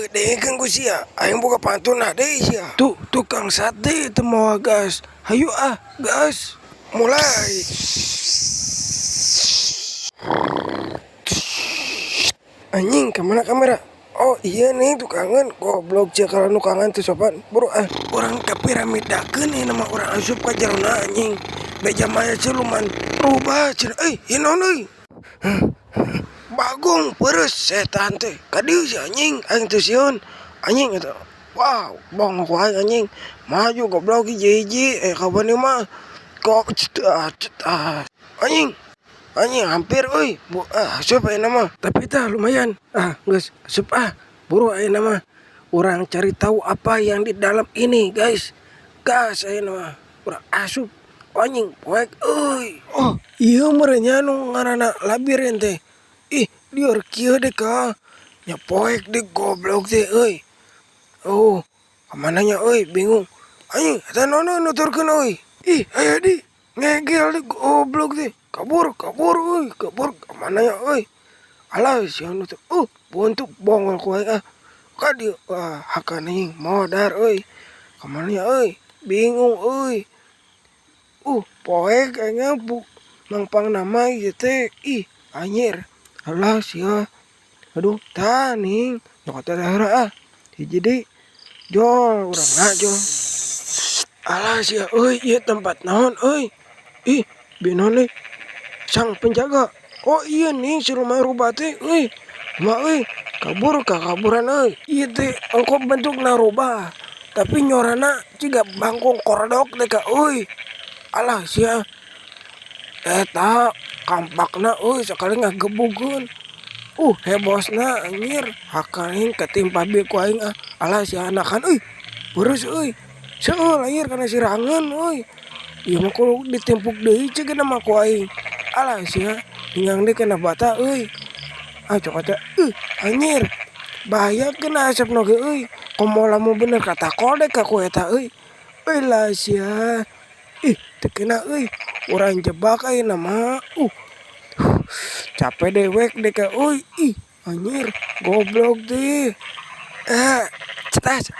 Dengekeun ku sia, aing boga pantun nah deui sia. Tuh, tukang sate teu mawa gas. Hayu ah, gas. Mulai. Anjing, kemana kamera? Oh iya nih tukangan, goblok sia kalau nukangan teu sopan. Buru ah, urang ka piramidakeun ieu mah urang asup ka jerona anjing. Beja maya siluman rubah cenah. Eh, ieu naon euy? Bagong peres setan teh. Ka dieu sia anjing, aing teu sieun. Anjing eta. Wah, bongok ku aing anjing. Maju goblok hiji-hiji, eh kawan ieu mah. Kok cetas cetas. Anjing. Anjing hampir euy. Bu, ah, asup ayeuna mah. Tapi tah lumayan. Ah, geus asup ah. Buru ayeuna mah. Urang cari tahu apa yang di dalam ini, guys. Gas ayeuna mah. Urang asup. Anjing poek euy. Oh, ieu meureun nya nu ngaranna labirin teh. Ih, lieur kieu deh ka. Nya poek deh goblok teh euy. Oh, kamana nya euy, bingung. Anjing, eta naon euy nuturkeun euy. Ih, aya di ngegel deh goblok teh. Kabur, kabur euy, kabur kamana nya euy. Alah sia nutur. Buntu bongol ku aing ah. Ka dieu, wah hakan anjing modar euy. Kamana nya euy, bingung euy. Poek aing bu mangpang nama ieu teh. Ih, anjir. Alah sia. Aduh, tah ning. Nyokot teh ah. Hiji deui. Jol, urang jol. Alah sia euy, ieu tempat naon euy? Ih, binaon euy? Sang penjaga. Oh iya nih siluman rubah teh euy. Kumaha euy? Kabur kakaburan euy. Ieu teh ongkoh bentukna rubah, tapi nyorana jiga bangkong korodok teh ka euy. Alah sia. Eta kampakna euy sakali ngagebugeun. Hebosna anjir. Hakan katimpa bieu ku aing ah. Alah sia anakan euy. Peureuh euy. Seueul anjir kana sirangeun euy. Ieu mah kudu ditimpuk deui ceuk mah ku aing. Alah sia, ninggang deui kana bata euy. Ah cokot teh, anjir. Bahaya kena asepna ge euy. Komo lamun bener katakol deh ka ku eta euy. Euy lah sia. Ih, teu kena euy. Urang jebak ayeuna mah. Capek dewek deh ka euy. Ih, anjir, goblok teh. Cetas.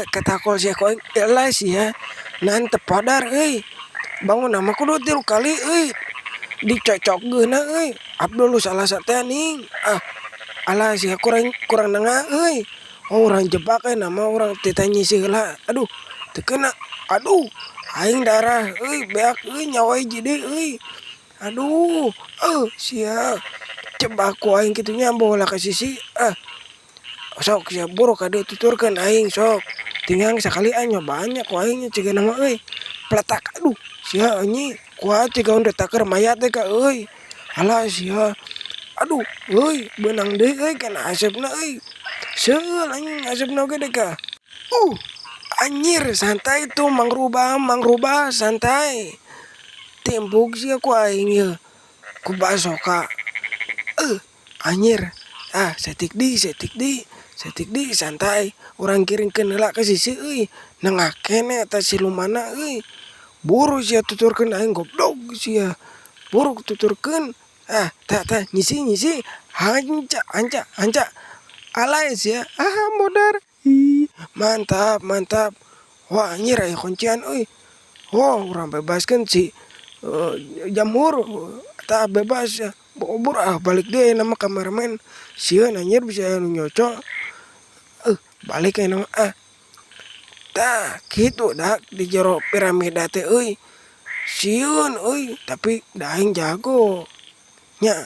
Katakol sia ku aing. Elah sia. Nan teu padar euy. Bangun mah kudu 3 kali euy. Dicocok geuna euy. Abdul salah teh ning. Ah, alah sia kurang kurang nengah euy. Oh, urang jebak ayeuna mah urang tita nyisi heula. Aduh, teu kena. Aduh, aing darah euy, beak euy nyawa hiji deui euy. Aduh, sia. Jebak ku aing kitu nya bawa ka sisi. Ah. Sok sia buru ka dieu tuturkeun aing sok. Tinggal sakali ah nyobaan nya ku aing cigana mah euy. Peletak aduh, sia anjing kuat jiga undertaker mayat teh ka euy. Alah sia. Aduh, euy, beunang deui euy kana asepna euy. Seueul anjing asepna oge deh ka. Anjir santai tuh mang rubah santai. Timpuk sia ku aing ieu. Ku basoka. Anjir. Ah, setik di, setik di, setik di santai. Urang kiringkeun heula ka sisi euy. Nengah keneh eta silumanna euy. Buru sia tuturkeun aing goblok sia. Buru tuturkeun. Ah, tah tah nyisi nyisi. Hanca hanca hanca. Alay sia. Ah, modar. Ih, mantap mantap. Wah, anjir aya kuncian euy. Oh, urang bebaskeun si jamur. Tah bebas ya. Bobor ah balik deui ayeuna mah kameramen. Sieun anjir bisa aya nu nyocok. Balik ayeuna mah ah. Tah, kitu dak di jero piramida teh euy. Sieun euy, tapi da aing jago. Nya.